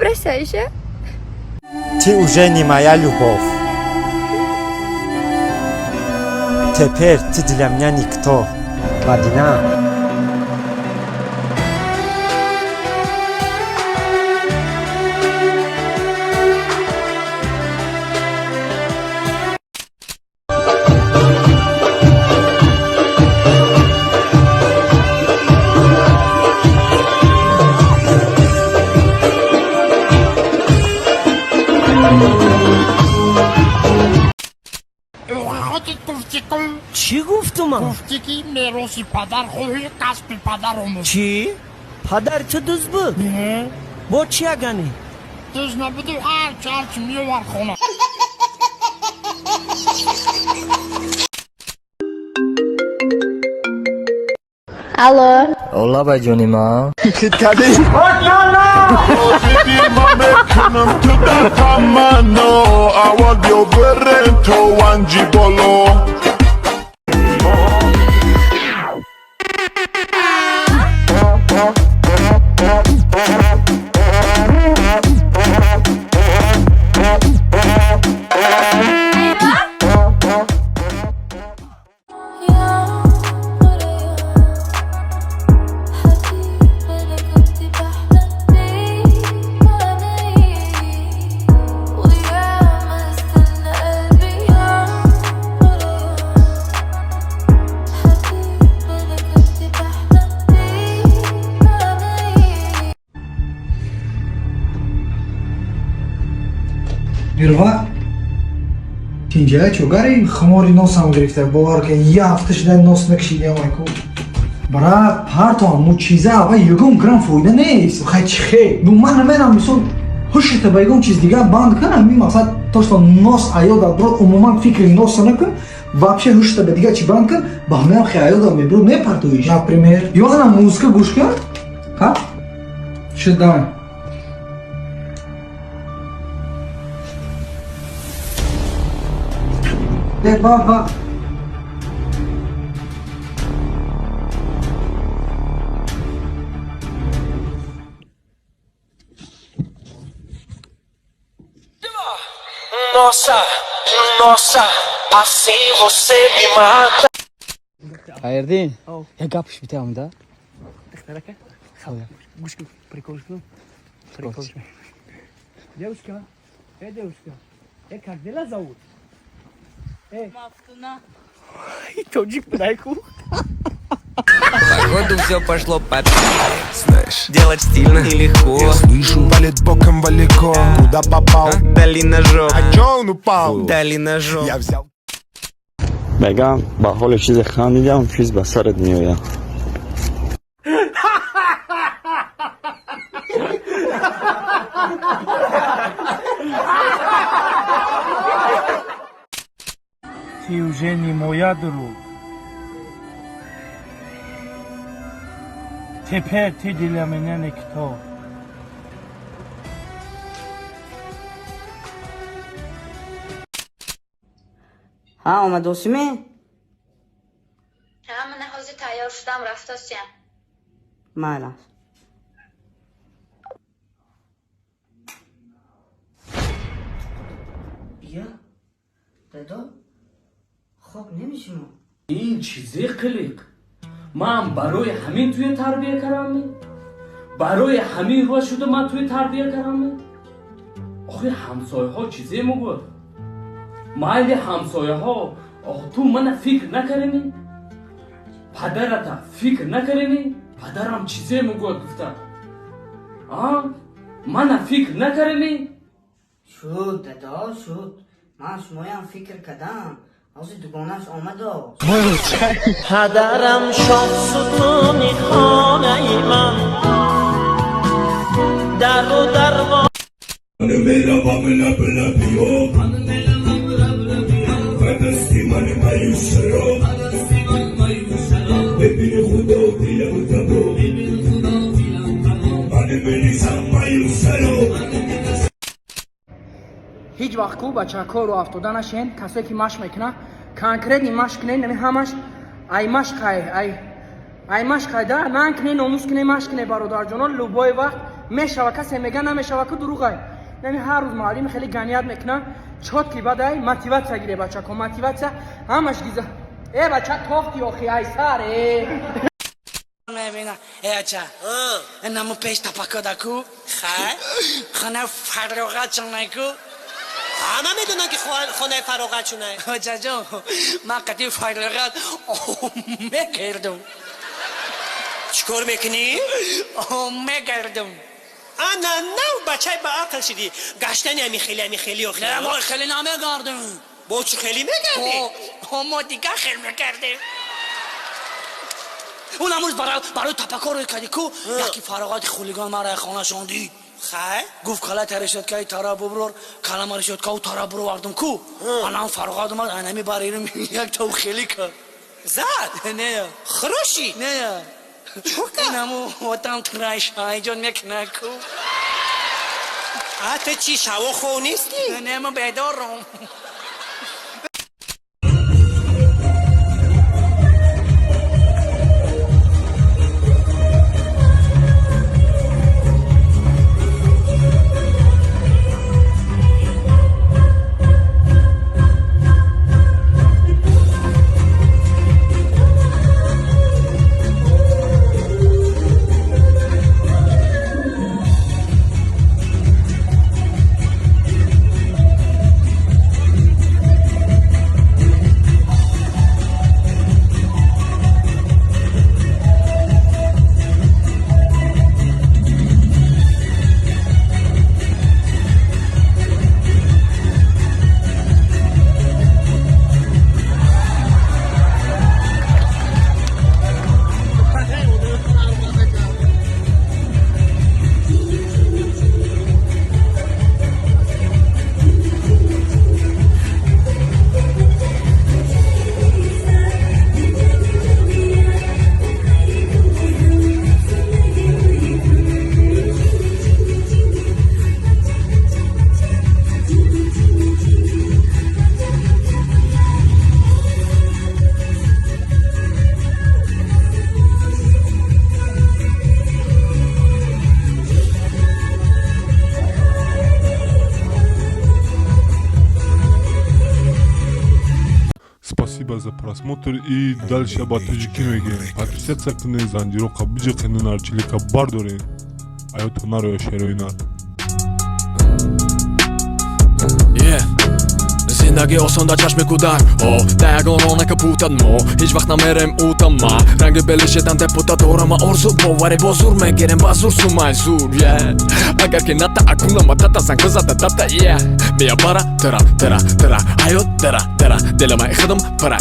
бросаешь, а? Ты уже не моя любовь. Теперь ты для меня никто. Мадина. Чӣ гуфту ман? Гуфтӣ, ки мероси падар хоҳӣ, касби падар омӯз. Чӣ? Падари ту дуз буд? Не. Бо чӣ агане? Дуз набуду, ҳарчи, ҳарчи меовар хона. Алло. Лабай, ҷони ман. Мекунам ту дар таманно, аввал биё бирем то ванҷи боло. يا مريم حبيبي، أنا كنت بحلم بيك وعيني وياما استنى قلبي. يا مريم حبيبي، أنا كنت بحلم بيك وعيني. Бирва тинҷая чугари хумори носам гирифта, бовар ки, як ҳафта шуда нос накшидиам. Айку, брат, партон мучиза ава ягон грамм фоида нест. Хай, чи хе? Ну, ман наменам, мисол, ҳушата ба ягон чиз дигар банд кун. Ҳамин мақсад то что нос аёдат брод, умуман фикри носа накун вообще, ҳушата ба дигар чи банд кун, ба ҳамаам хе аёдат меброд, мепартоиш. Например, ё ана музыка гӯш кун. Ҳа, шуд, давай. Э, ба ба. Nossa, nossa, assim você me mata. Хайрдин, як гапш битам да. Гӯш кун, прикол кун, прикол. Девушка, э, девушка, э, как дела зовут? Э, Мафтуна. Тоҷик будай-ку. Походу, все пошло по Знаешь, делать стильно и легко. Я слышу, валит боком валико. Куда попал? Дали ножом. А чё он упал? Дали ножом. Я взял. Мегам, ба ҳоли чизе хандидам, чиз ба сарат меояд. Ты уже не моя друг. Теперь ты для меня никто. Ҳа, омадосиме? Ҳа, мана ҳозир тайёр шудам, рафтосиям. Майлаш. Бия, дадо, хоб немишимо. Ин чизе қилиқ, ман барои ҳамин туя тарбия кардам, барои ҳамин рӯа шуда ман туя тарбия кардам. Охи, ҳамсояҳо чизе мегӯяд, майли ҳамсояҳо. Ох, ту мана фикр накардеми, падарата фикр накардеми, падарам чизе мегӯяд гуфта, а мана фикр накардеми? Шуд, дадо, шуд. Ман шумоям фикр кардам. Ҳозир дугонаш омадо. Падарам шоҳ сутуни хонаи ман, дару дарво. Ҳеҷ вақт ку бачакҳо рӯ афтода нашен. Касое ки машқ мекунад, конкретный машқ кунен, нами ҳамаш ай машқ, ай машқ, ай да нан кунен, номус кунен, машқ кунен, бародарҷонон, любой вақт. Мешава, касе мега намешава, ку дурӯғай. Нами ҳар рӯз муаллим хеле ганият мекуна, чёткий, бадай мотивация гире, бачако, мотивация ҳамаш гиза. Э, бача, тофти охи айсар э. Мебина, э, ача. Наму пеш тапакодаку. Хай. Хона фароғат чунайку. Ҳама медонанд, ки хонаи фароғат чунай. Ачаҷон, ман қати фароғат мегардам. Чӣ кор мекунӣ? Мегардам. Ана нав бачаи ба ақл шидӣ. Гаштани ами хеле, ами хеле охи. Не, мо хеле намегардем. Бо чӣ хеле мегардӣ? Мо дига хел мегардем. Он амрӯз барои тапакор кади ку, яки фароғати хулиган мара хонашон дид. Хай. Гуфт, кала решёткаи тара буброр, калама решёткау тара буровардум ку. Анам фароғат омад, анами баририм, як тав хеле кард. Зад? Не. Хироши? Не. Инаму отам траш айҷон мекуна ку. А ту чӣ, шаво хов нестӣ? Не, ма бедорам. Спасибо за просмотр и дальше ба тоҷикӣ мегӯем. Подписаться кунед, занҷироқа биҷиқенед, нарчилика бардоред. Аёто нароя шероина. Зиндагӣ осон дар чашми кӯдак. О да ягон ронака путад, мо ҳеҷ вақт намерем утама. Ранги белишедан депутат дорама, орзу боварӣ бо зур мегирем, ба зур сумай зур. Агар ки ната акунама тата занг бизада тата. Мия бара тара тара тара ҳаёт дара дара дилама худам пара.